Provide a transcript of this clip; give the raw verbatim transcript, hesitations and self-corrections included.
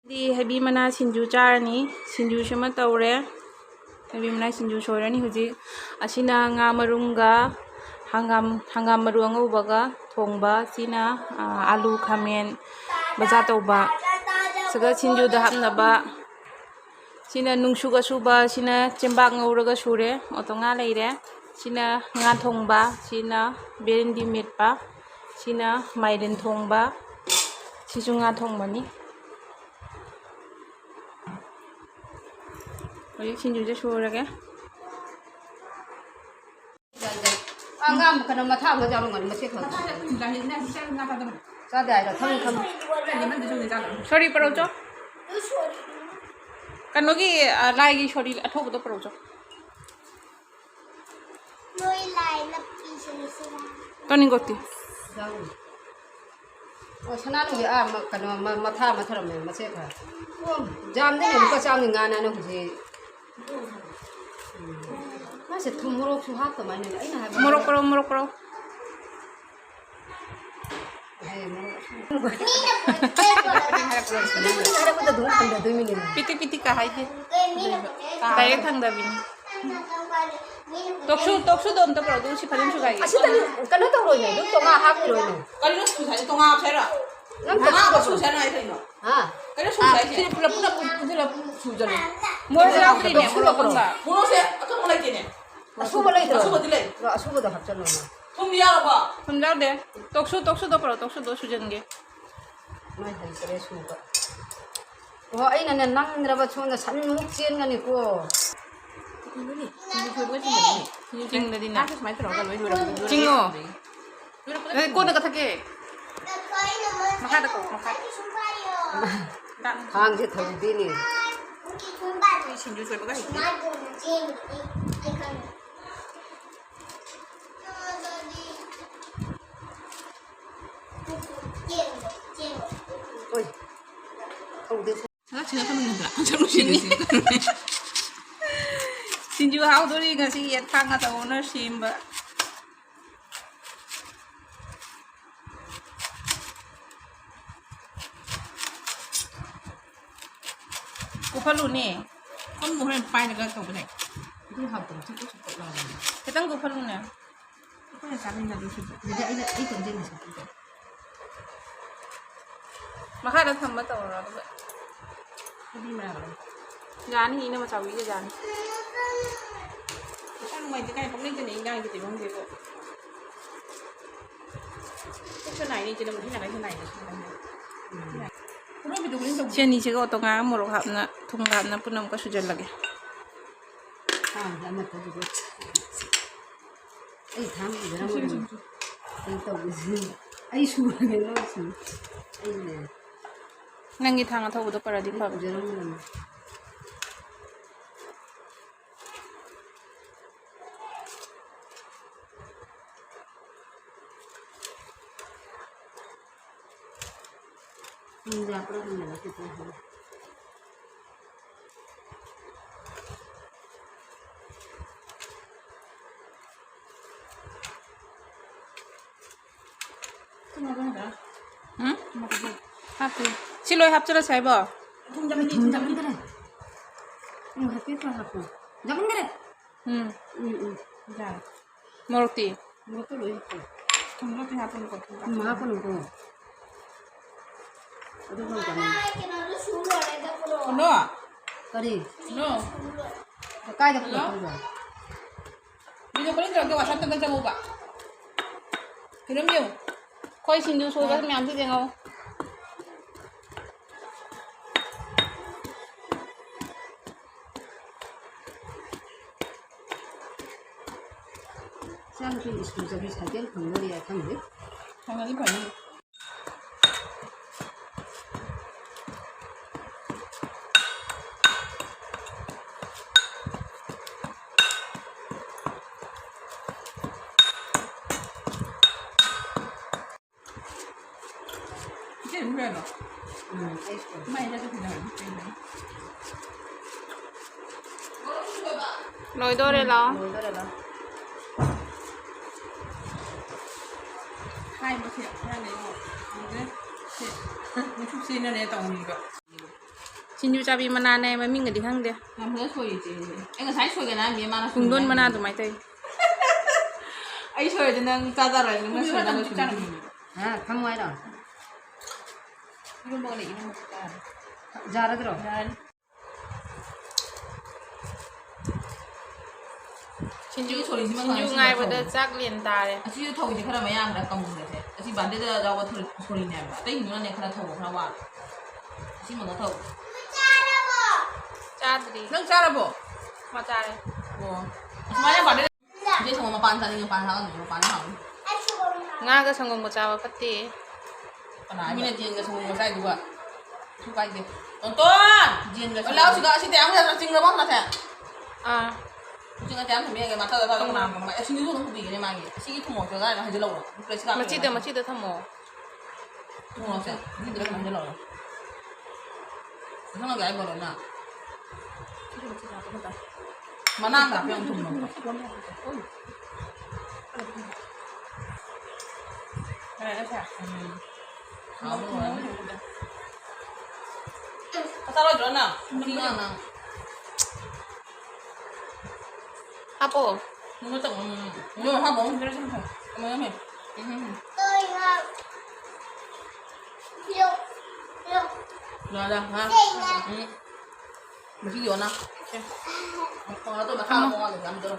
ꯗꯤ ꯍꯩꯕꯤ ꯃꯅꯥ ꯁꯤꯡꯖꯨ ꯆꯥꯔꯅꯤ꯫ ꯁꯤꯡꯖꯨꯁꯤꯃ ꯇꯧꯔꯦ꯫ ꯍꯩꯕꯤ ꯃꯅꯥ ꯁꯤꯡꯖꯨ ꯁꯣꯏꯔꯅꯤ ꯍꯧꯖꯤꯛ꯫ ꯑꯁꯤꯅ ꯉꯥ ꯃꯔꯨꯝꯒ ꯍꯪꯒꯥꯝ, ꯍꯪꯒꯥꯝ ꯃꯔꯨ ꯑꯉꯧꯕꯒ ꯊꯣꯡꯕ꯫ ꯁꯤꯅ, ꯑ, ꯑꯥꯂꯨ, ꯈꯥꯃꯦꯟ, ꯕꯖꯥ ꯇꯧꯕ꯫ ꯁꯤꯒ ꯁꯤꯡꯖꯨꯗ ꯍꯥꯞꯅꯕ꯫ ꯁꯤꯅ ꯅꯨꯡꯁꯨꯛ ꯑꯁꯨꯕ, ꯁꯤꯅ ꯆꯦꯡꯕꯥꯛ ꯉꯧꯔꯒ ꯁꯨꯔꯦ꯫ ꯑꯣꯇꯣꯉꯥ ꯂꯩꯔꯦ꯫ ꯁꯤꯅ ꯉꯥ ꯊꯣꯡꯕ, ꯁꯤꯅ ꯕꯦꯔꯦꯟꯗꯤ ꯃꯦꯠꯄ, ꯁꯤꯅ ꯃꯥꯏꯔꯦꯟ ꯊꯣꯡꯕ, ꯁꯤꯁꯨ ꯉꯥ ꯊꯣꯡꯕꯅꯤ꯫ ꯍꯧꯖꯤꯛ ꯁꯤꯡꯖꯨꯁꯦ ꯁꯨꯔꯒꯦ꯫ ꯑꯉꯥꯡ ꯀꯩꯅꯣ ꯃꯊꯥ ꯑꯃ ꯌꯥꯎꯔꯝꯒꯅꯤ, ꯃꯆꯦ ꯈꯪꯉꯦ꯫ ꯆꯥꯗꯦ ꯍꯥꯏꯔꯣ? ꯊꯝꯃꯣ, ꯊꯝꯃꯣ꯫ ꯁꯣꯔꯤ ꯄꯔꯧꯆꯣ꯫ ꯀꯩꯅꯣꯒꯤ, ꯑ, ꯂꯥꯏꯒꯤ ꯁꯣꯔꯤ ꯑꯊꯧꯕꯗꯣ ꯄꯔꯧꯆꯣ꯫ ꯅꯣꯏ ꯂꯥꯏ ꯅꯞꯄꯤꯁꯤꯡꯁꯤꯅ꯫ ꯇꯣꯅꯤꯡꯀꯣꯛꯇꯤ? ꯌꯥꯎꯔꯤ꯫ ꯑꯣ, ꯁꯅꯥꯅꯨꯒꯤ ꯑꯥ ꯃ-, ꯀꯩꯅꯣ ꯃ-, ꯃꯊꯥ ꯑꯃ ꯊꯔꯝꯃꯦ, ꯃꯆꯦ ꯈꯔ꯫ ꯑꯣ, ꯖꯥꯝꯗꯅꯦ ꯂꯨꯄꯥ ꯆꯥꯝꯃꯒꯤ ꯉꯥꯅ ꯍꯧꯖꯤꯛ꯫ ꯎꯝ꯫ ꯃꯥꯁꯦ ꯊꯨꯝ ꯃꯣꯔꯣꯛꯁꯨ ꯍꯥꯞꯇꯃꯥꯏꯅ ꯑꯩꯅ ꯍꯥꯏꯕ ꯃꯣꯔꯣꯛ ꯄꯔꯧ, ꯃꯣꯔꯣꯛ ꯄꯔꯧ꯫ ꯑꯦ, ꯃꯣꯔꯣꯛ ꯑꯁꯨꯕ꯫ ꯍꯥꯏꯔꯛꯄꯗ ꯑꯗꯨꯝ ꯊꯥꯡꯗꯗꯣꯏꯃꯤꯅꯦ꯫ ꯄꯤꯇꯤꯛ ꯄꯤꯇꯤꯛꯀ ꯍꯥꯏꯗꯦ꯫ ꯗꯥꯏꯔꯦꯛ ꯊꯥꯡꯗꯕꯤꯅꯤ꯫ ꯇꯣꯛꯁꯨ, ꯇꯣꯛꯁꯨꯗꯣ ꯑꯝꯇ ꯄꯨꯔꯛꯑꯣ, ꯑꯗꯨꯒ ꯁꯤ ꯐꯖꯅ ꯁꯨꯒꯥꯏꯒꯦ꯫ ꯑꯁꯤꯗꯅꯤ ꯀꯩꯅꯣ ꯇꯧꯔꯣꯏꯅꯦ, ꯑꯗꯨꯝ ꯇꯣꯉꯥꯟ ꯍꯥꯞꯈꯤꯔꯣꯏꯅꯦ꯫ ꯀꯩꯅꯣ ꯁꯨꯁꯦ ꯍꯥꯏꯁꯦ? ꯇꯣꯉꯥꯟ ꯍꯥꯞꯁꯦ ꯍꯥꯏꯔꯣ? ꯅꯪ ꯉꯥ ꯇꯣꯛꯁꯨ ꯁꯨꯁꯦ ꯍꯥꯏꯅꯣ ꯀꯩꯅꯣ? ꯍꯥ? ꯀꯩꯅꯣ ꯁꯨꯁꯦ ꯑꯥ, ꯍꯥꯏꯁꯦ? ꯁꯤ ꯄꯨꯂꯞ ꯄꯨꯟꯅ ꯄꯨꯟꯁꯤꯜꯂ ꯁꯨꯖꯜꯂꯨ꯫ ꯃꯣꯔꯣꯛ ꯌꯥꯎꯗꯦꯅꯦ, ꯇꯣꯛꯁꯨ ꯃꯣꯔꯣꯛ ꯄꯨꯂꯞ ꯑꯀꯪꯕ꯫ ꯃꯣꯔꯣꯛꯁꯦ ꯑꯀꯪꯕ ꯂꯩꯇꯦꯅꯦ꯫ ꯑꯁꯨꯕ ꯂꯩꯇ꯭ꯔꯣ? ꯑꯁꯨꯕꯗꯤ ꯂꯩ꯫ ꯑꯗꯣ ꯑꯁꯨꯕꯗꯣ ꯍꯥꯞꯆꯜꯂꯣꯅꯦ꯫ ꯊꯨꯝ ꯌꯥꯎꯔꯕꯣ? ꯊꯨꯝ ꯌꯥꯎꯗꯦ꯫ ꯇꯣꯛꯁꯨ, ꯇꯣꯛꯁꯨꯗꯣ ꯄꯨꯔꯛꯑꯣ, ꯇꯣꯛꯁꯨꯗꯣ ꯁꯨꯖꯟꯒꯦ꯫ ꯅꯣꯏ ꯍꯩꯇ꯭ꯔꯦ ꯁꯨꯕ꯫ ꯑꯣ, ꯑꯩꯅꯅꯦ ꯅꯪꯗ꯭ꯔꯕ ꯁꯣꯝꯗ ꯁꯟꯃꯨꯛ ꯆꯦꯟꯒꯅꯤꯀꯣ꯫ ꯁꯤꯡꯖꯨ ꯁꯣꯏꯕꯒ ꯆꯤꯡꯒꯅꯤ꯫ ꯁꯤꯡꯖꯨ ꯆꯤꯡ-, ꯉꯥꯁꯦ ꯁꯨꯃꯥꯏꯅ ꯇꯧꯔꯒ ꯂꯣꯏ ꯂꯣꯏꯔꯛꯄꯗ ꯆꯤꯡꯉꯣ꯫ ꯂꯣꯏꯔꯛꯄꯗ ꯑꯦ, ꯀꯣꯟꯅ ꯀꯛꯊꯠꯀꯦ꯫ ꯃꯈꯥꯗ ꯀꯛꯑꯣ, ꯃꯈꯥꯗ꯫ ꯊꯥꯡꯁꯦ ꯊꯧꯗꯦꯅꯦ꯫ ꯁꯤꯡꯖꯨ ꯁꯣꯏꯕꯒ ꯍꯩꯇꯦ꯫ ꯍꯣꯏ꯫ ꯍꯧꯗꯦ꯫ ꯁꯤꯅ ꯀꯃꯥꯏꯅ ꯍꯟꯗ꯭ꯔꯥ? ꯁꯤꯡꯖꯨ ꯍꯥꯎꯗꯣꯔꯤ ꯉꯁꯤ ꯌꯦꯟ ꯊꯥꯡꯒ ꯇꯧꯅ ꯁꯦꯝꯕ꯫ ꯀꯨꯞꯍꯜꯂꯨꯅꯦ꯫ ꯈꯨꯝꯃꯨ, ꯍꯣꯔꯦꯟ ꯄꯥꯏꯔꯒ ꯇꯧꯕꯅꯦ꯫ ꯑꯗꯨ ꯍꯥꯎꯇꯕ, ꯊꯨꯞ ꯊꯨꯞ ꯊꯨꯞ ꯂꯥꯎꯕꯅꯦ꯫ ꯈꯤꯇꯪ ꯀꯨꯞꯍꯜꯂꯨꯅꯦ꯫ ꯑꯩꯈꯣꯏꯅ ꯆꯥꯃꯤꯟꯅꯗꯣꯏꯁꯤꯗꯤ꯫ ꯑꯗꯨꯗꯤ ꯑꯩꯅ, ꯑꯩ ꯀꯣꯟꯖꯦꯜꯗꯁꯨ ꯄꯤꯒꯦ꯫ ꯃꯈꯥꯗ ꯊꯝꯕ ꯇꯧꯔꯣ, ꯑꯗꯨꯒ꯫ ꯅꯨꯄꯤ ꯃꯌꯥꯝꯗꯣ꯫ ꯌꯥꯅꯤ, ꯏꯅꯝꯃ ꯆꯥꯎꯕꯤꯒ ꯌꯥꯅꯤ꯫ ꯄꯩꯁꯥ ꯅꯨꯡꯉꯥꯏꯇꯦ ꯀꯥꯏ ꯄꯪꯂꯩꯇ ꯂꯩ, ꯏꯟꯖꯥꯡ ꯂꯩꯇꯦ ꯈꯪꯗꯦꯀꯣ꯫ ꯄꯨꯛꯁꯨ ꯅꯥꯏꯅꯦ, ꯏꯆꯦ, ꯅꯪꯕꯨ ꯍꯤꯟꯅ ꯀꯩꯁꯨ ꯅꯥꯏꯅꯦ꯫ ꯎꯝ꯫ ꯁꯤ ꯑꯅꯤꯁꯤꯒ ꯑꯣꯇꯣꯉꯥ ꯃꯣꯔꯣꯛ ꯍꯥꯞꯅ, ꯊꯨꯝꯒ ꯍꯥꯞꯅ ꯄꯨꯟꯅ ꯑꯃꯨꯛꯀ ꯁꯨꯖꯜꯂꯒꯦ꯫ ꯑꯥ, ꯑꯃꯠꯇ ꯑꯗꯨꯒ ꯑꯩ ꯊꯥꯡ ꯄꯨꯖꯔꯝꯃꯣ꯫ ꯁꯨ, ꯁꯨ, ꯁꯨ꯫ ꯑꯩ ꯇꯧꯒꯦ꯫ ꯑꯩ ꯁꯨꯔꯒꯦ, ꯅꯪ ꯁꯨ꯫ ꯑꯩꯅꯦ꯫ ꯅꯪꯒꯤ ꯊꯥꯡ ꯑꯊꯧꯕꯗꯣ ꯄꯨꯔꯗꯤ ꯑꯩ ꯐꯕ꯫ ꯄꯨꯖꯔꯝꯃꯣ꯫ ꯊꯨꯝ ꯌꯥꯛꯄ꯭ꯔꯥ ꯍꯪꯉꯦ꯫ ꯎꯝ? ꯍꯥꯞꯄꯤ꯫ ꯁꯤ ꯂꯣꯏ ꯍꯥꯞꯆꯔꯁꯦ ꯍꯥꯏꯕꯣ? ꯊꯨꯝ ꯌꯥꯛꯃꯟꯈꯔꯦ꯫ ꯎꯝ, ꯍꯥꯞꯄꯤ, ꯈꯔ ꯍꯥꯞꯄꯣ꯫ ꯌꯥꯛꯃꯟꯈꯔꯦ꯫ ꯎꯝ꯫ ꯎꯝ, ꯎꯝ꯫ ꯌꯥꯔꯦ꯫ ꯃꯣꯔꯣꯛꯇꯤ? ꯃꯣꯔꯣꯛꯇꯣ ꯂꯣꯏ ꯍꯥꯞꯄꯣ꯫ ꯊꯨꯝꯗꯣ ꯀꯌꯥ ꯍꯥꯞꯄꯅꯨꯀꯣ, ꯊꯨꯝ ꯊꯨꯝ ꯍꯥꯞꯄꯅꯨꯀꯣ꯫ ꯑꯗꯨ ꯈꯔ ꯌꯥꯛꯃꯟ-꯫ ꯀꯩꯅꯣ? ꯀꯔꯤ? ꯀꯩꯅꯣ? ꯀꯥꯏꯗ ꯍꯜꯂꯣ? ꯄꯨꯔꯛꯇꯣꯏꯕ? Video call ꯇꯧꯔꯛꯀꯦ, WhatsApp ꯇ ꯑꯝꯇ ꯆꯪꯉꯣꯕ꯫ ꯀꯩꯅꯣꯝ ꯌꯦꯡꯉꯨ꯫ ꯑꯩꯈꯣꯏ ꯁꯤꯡꯖꯨ ꯁꯨꯕ ꯃꯌꯥꯝꯁꯤ ꯌꯦꯡꯉꯣ꯫ ꯏꯆꯥꯅꯨꯄꯤ ꯁ꯭ꯀꯨꯜ ꯆꯠꯄꯤ ꯁꯥꯏꯀꯦꯜ ꯐꯪꯗꯣꯔꯤ ꯈꯪꯗꯦ꯫ ꯐꯪꯉꯗꯤ ꯐꯅꯤ꯫ ꯏꯆꯦ ꯑꯗꯨꯝ ꯂꯩꯔꯣ? ꯎꯝ, ꯑꯩ ꯁ꯭ꯀꯨꯜ꯫ ꯃꯥꯏꯗ ꯆꯠꯈꯤꯗꯕꯅꯤ ꯀꯩꯅꯣ? ꯂꯣꯏꯗꯣꯔꯦ, ꯂꯥꯛꯑꯣ꯫ ꯂꯣꯏꯗꯣꯔꯦ, ꯂꯥꯛꯑꯣ꯫ ꯍꯥꯏꯕꯁꯦ ꯈꯔ ꯂꯩꯔꯣ꯫ ꯈꯪꯗꯦ꯫ ꯁꯦ, ꯅꯨꯡꯁꯤꯠꯁꯤꯅꯅꯦ ꯇꯧꯍꯟꯕꯤꯕ꯫ ꯁꯤꯡꯖꯨ ꯆꯥꯕꯤ ꯃꯅꯥꯅꯦ, ꯃꯃꯤꯡꯒꯗꯤ ꯈꯪꯗꯦ꯫ ꯌꯥꯝ ꯐꯖꯅ ꯁꯣꯏꯌꯦ ꯏꯆꯦ꯫ ꯑꯩ ꯉꯁꯥꯏ ꯁꯣꯏꯒꯦꯅ ꯍꯥꯏꯔꯝꯃꯤꯅꯦ, ꯃꯥꯅ ꯄꯨꯡꯗꯣꯟ ꯁꯣꯏꯒꯦꯅ ꯃꯅꯥ ꯍꯥꯏꯔꯝꯃꯤꯅꯦ꯫ ꯑꯗꯨꯃꯥꯏꯅ ꯇꯧꯋꯤ꯫ ꯑꯩ ꯁꯣꯏꯔꯗꯤ ꯅꯪ ꯆꯥꯖꯔꯣꯏ, ꯅꯪꯅ ꯁꯣꯏꯔꯒ ꯂꯣꯏꯁꯤꯟꯕ ꯊꯝꯃꯤꯅꯦ꯫ ꯍꯥ, ꯊꯝꯃꯣ ꯍꯥꯏꯔꯣ? ꯏꯔꯣꯝꯕꯒ ꯂꯩ, ꯏꯔꯣꯝꯕꯒ ꯆꯥꯔꯦ꯫ ꯌꯥꯔꯗ꯭ꯔꯣ? ꯌꯥꯔꯅꯤ꯫ ꯁꯤꯡꯖꯨ, ꯁꯤꯒꯤ ꯁꯣꯔꯤꯁꯤꯃ ꯁꯤꯡꯖꯨ ꯀꯃꯥꯏꯅ ꯁꯤꯟꯕ ꯉꯥꯏꯕꯗ ꯊꯧꯕ? ꯆꯥꯛ ꯂꯦꯟ ꯇꯥꯔꯦ꯫ ꯑꯁꯤꯁꯨ ꯊꯧꯔꯤꯁꯦ ꯈꯔ ꯃꯌꯥꯡ ꯈꯔ ꯀꯪꯕꯁꯦ꯫ ꯑꯁꯤ ꯕꯥꯟꯗꯦꯗ ꯌꯥꯎꯕ ꯊꯧꯔꯤ-, ꯁꯣꯔꯤꯅꯦ ꯍꯥꯏꯕ꯫ ꯑꯇꯩꯁꯤꯡꯗꯨꯅꯅꯦ ꯈꯔ ꯊꯧꯕ ꯈꯔ ꯋꯥꯕ꯫ ꯑꯁꯤꯃꯒ ꯊꯧ꯫ ꯆꯥꯗ꯭ꯔꯤ꯫ ꯅꯪ ꯆꯥꯔꯕꯣ? ꯃꯥ ꯆꯥꯔꯦ꯫ ꯑꯣ꯫ ꯑꯁꯨꯃꯥꯏꯅ ꯕꯥꯟꯗꯦꯗ ꯏꯆꯦ ꯁꯪꯒꯣꯝ ꯃꯄꯥꯟ ꯆꯥꯅꯤꯡꯉꯦ, ꯃꯄꯥꯟ ꯍꯥꯞꯄꯝꯃꯦ, ꯃꯄꯥꯟ ꯍꯥꯎꯅꯤ꯫ ꯉꯥꯒ ꯁꯪꯒꯣꯝꯒ ꯆꯥꯕ ꯐꯠꯇꯦ꯫ ꯀꯅꯥ ꯍꯥꯏꯕ? ꯃꯤꯅ ꯖꯦꯟꯒ ꯁꯪꯒꯣꯝꯒ ꯆꯥꯏꯗꯨꯒ꯫ ꯀꯩꯁꯨ ꯀꯥꯏꯗꯦ꯫ ꯇꯣꯟꯇꯣꯟ! ꯖꯦꯟꯒ ꯁꯪꯒꯣꯝ꯫ ꯂꯥꯎ ꯁꯤꯗ, ꯑꯁꯤ ꯇꯌꯥꯡ ꯃꯆꯥ ꯆꯤꯡꯈ꯭ꯔꯕꯣ ꯃꯁꯦ? ꯑꯥ꯫ ꯆꯤꯡ ꯑꯇꯌꯥꯡ ꯊꯝꯕ ꯌꯥꯏꯒꯦ, ꯃꯊꯛꯇ ꯊꯥꯗꯣꯛ ꯀꯅꯥ ꯀꯅꯥ꯫ ꯑꯦ, ꯁꯤꯡꯖꯨꯁꯨ ꯑꯗꯨꯝ ꯄꯨꯕꯤꯒꯅꯤ ꯃꯥꯒꯤ꯫ ꯁꯤꯒꯤ ꯊꯨꯝꯃꯣꯛꯇꯨ ꯀꯗꯥꯏꯗ ꯍꯩꯖꯤꯜꯍꯧꯔꯣ? ꯄ꯭ꯂꯦꯠꯁꯤ ꯂꯥꯛꯇ꯭ꯔꯦ ꯃꯆꯤꯗ, ꯃꯥꯁꯦ꯫ ꯃꯆꯤꯗ ꯊꯝꯃꯣ꯫ ꯊꯨꯝꯃꯣꯛꯁꯦ, ꯃꯆꯤꯗ ꯈꯔ ꯍꯩꯖꯤꯜꯍꯧꯔꯣ꯫ ꯃꯊꯪ ꯂꯧꯒꯦ ꯍꯥꯏꯕ꯭ꯔꯣ ꯂꯣꯏꯅ? ꯃꯅꯥ ꯀꯥꯞꯄ ꯌꯥꯝ ꯊꯨꯝꯕ꯫ ꯎꯝ꯫ ꯍꯥꯎꯕ ꯑꯣꯏꯔꯝꯅꯤ꯫ ꯆꯥꯔꯣꯏꯗ꯭ꯔꯣ ꯅꯪ? ꯎꯇꯤ ꯅꯪ, ꯅꯪ꯫ ꯍꯥꯞꯄꯣ꯫ ꯅꯪ ꯆꯪꯉꯣ꯫ ꯎꯝ꯫ ꯅꯪ ꯍꯥꯞꯄꯣ꯫ ꯎꯝ꯫ ꯌꯥꯔꯦ, ꯍꯥ? ꯎꯝ꯫ ꯃꯁꯤ ꯌꯣꯟꯅ꯫ ꯁꯦ꯫ ꯃꯈꯣꯡ ꯑꯗꯣ ꯃꯈꯥ ꯊꯝꯃꯣ꯫ ꯃꯈꯣꯡ ꯑꯗꯣ ꯌꯥꯝ ꯇꯧꯔꯣ꯫